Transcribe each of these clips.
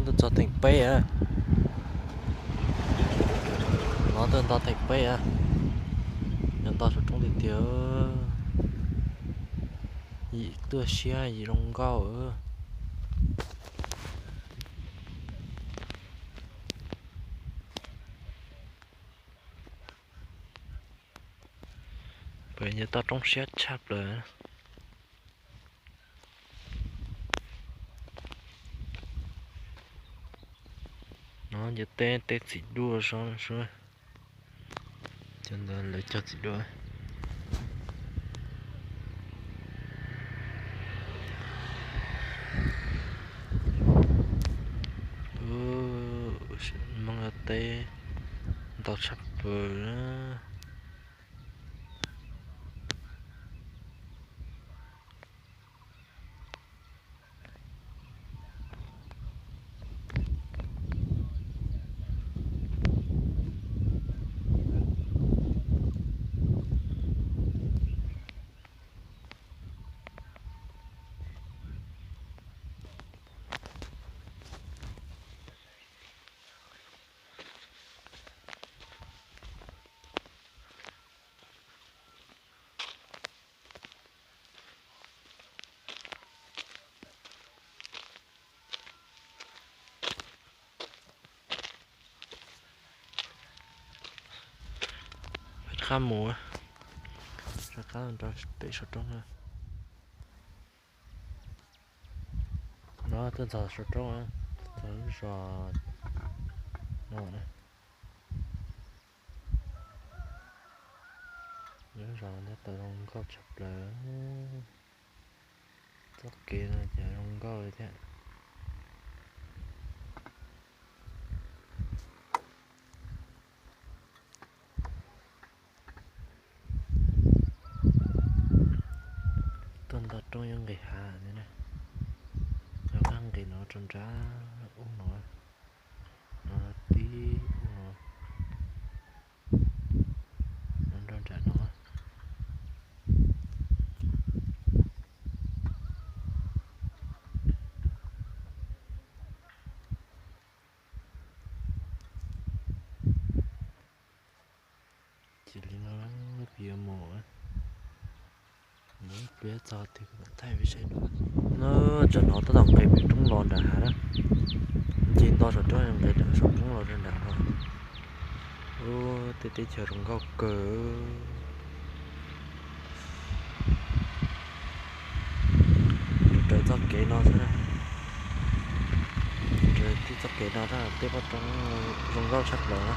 Tuaj txog theem peb a. No tuaj nto theem peb a. Yog nto saum roob tiag tiag. Yim tuaj siab yim zoo nkauj. Pem yog toj roob siab tshaj plaws. No ces teb, teb txiv duaj so, cov ntawd lawv cog txiv duaj. Hmoob teb ntau tshaj plaws. Qab mus, rov qab rau pem saum roob na. No tuaj ntxog saum roob, txog lub zos no na. Lub zos no tab tom zoo nkauj tshaj plaws. Txoj kev no ces zoo nkauj li thiab. Tuaj nto roob yuav nqis hav li na. Rov qab nqis no rau nram ub no, no tib ub no, no nrog nram no. Ces li no, peb yuav mus, peb yuav txog twg thaij peb saib dua. No, tsam no tab tom nqis pem roob los nram hav na. Nce nto saum roob, nqis saum roob los rau nram no. Ub, tej teb chaws zoo nkauj kawg. Raws txoj kev no xwb na. Raws tib txoj kev no na, tej pob roob zoo nkauj tshaj plaws na.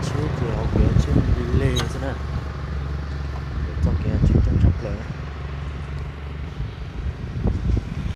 Tsheb ces hauv pes tsheb li le xwb na.